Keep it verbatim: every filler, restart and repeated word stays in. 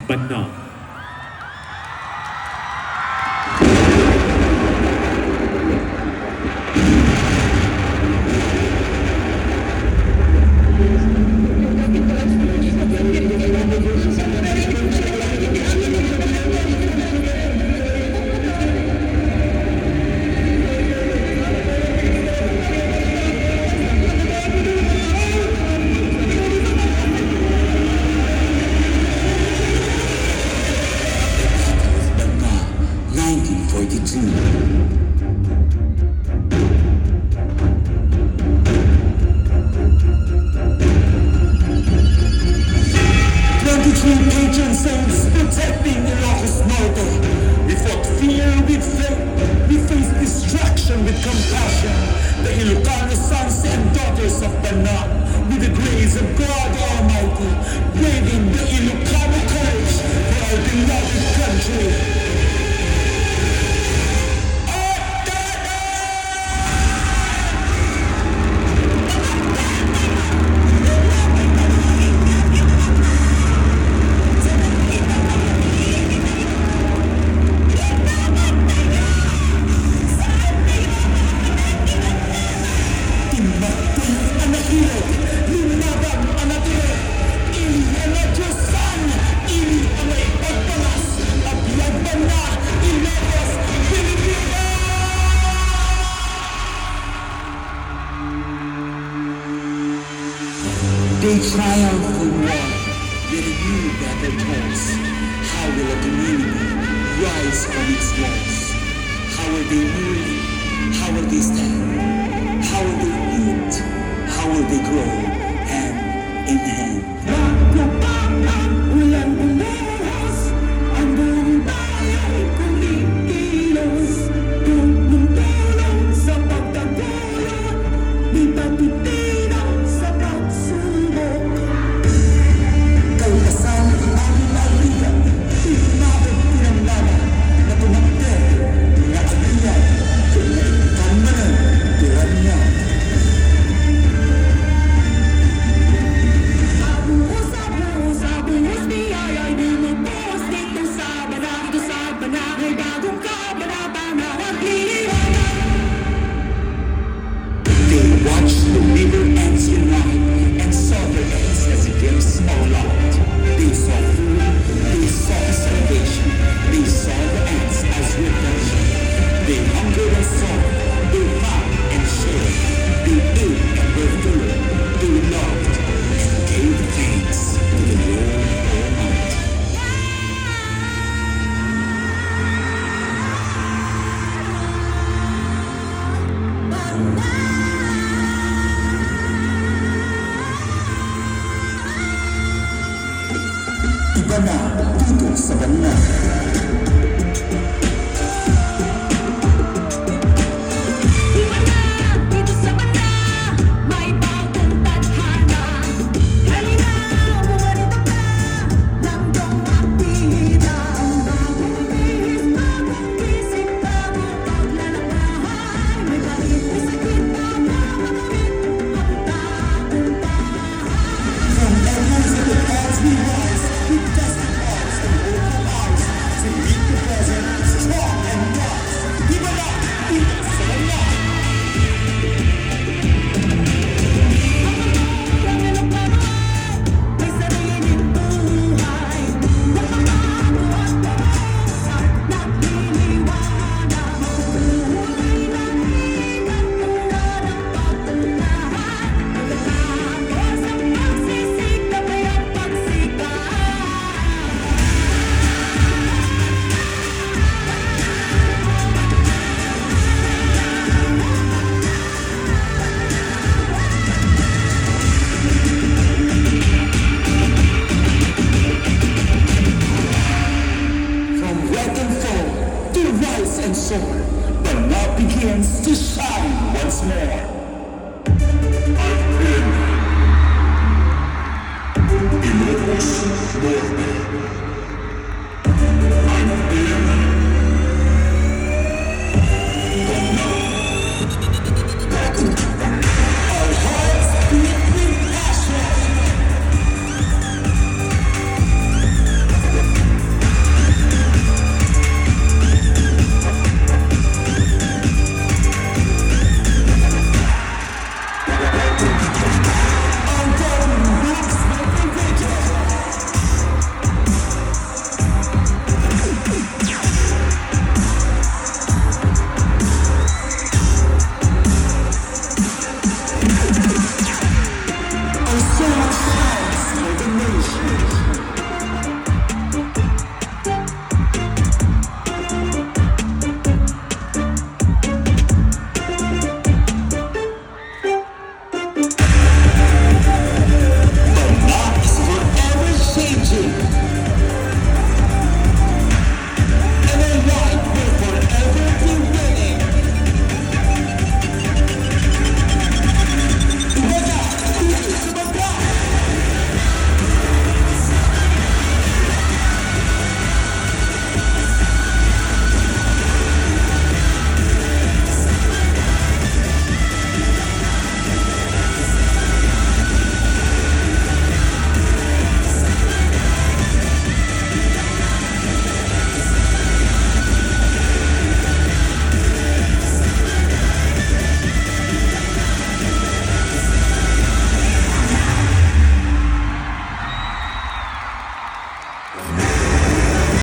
Banna. Nineteen forty-two. Twenty-three patron saints protecting Ilocos Norte. We fought fear with faith. We faced destruction with compassion. The Ilocano sons and daughters of Banna, with the grace of God Almighty, braving the Ilocano courage for our beloved country. Timmakder a nailog, lumaban a natured, ili a nadiosan, ili a naipagpanas, a biag Banna, Ilocos, Pilipinas! They triumph in war, yet a new battle calls. How will a community rise from its walls? How will they move? How will they stand? How will they eat? How will they grow hand in hand? Bago pa ang ulan bumuhos, ang buong bayan kumikilos. Tulong-tulong sa pagtaguyod, di patitinag sa pagsubok. Kalpasan ti amin a agrigan, ti umabot ti namnama, nga tumakder nga agrigan, ken naikkan manen ti raniag. Abusa, abusa, buhos, biyayay, bumubuhos dito sa Banna, dito sa Banna, may bagong kabanata na nagliliwanag. They watch the river ants unite and saw their ends as a gift small out. They saw food, they saw salvation, they saw the ants as reflection. They hungered and saw, they laughed and shared, they ate and were filled, they loved and gave thanks to the Lord Almighty. Ti Banna dito sa Banna. Di ba na dito sa Banna, may bagong tadhana? Halina, bumarita ka, langdong at bida, bagong bihis, bagong gising, bagong paglalakbay, may balik na sakit, bagong makamit, ang tagumpay. From every single cause we rise, with tested hearts and hopeful eyes, to meet the present, strong and wise. Di ba na? Di ba na? From red and fall to rise and soar, Banna begins to shine once more. I've been Ilocos Norte.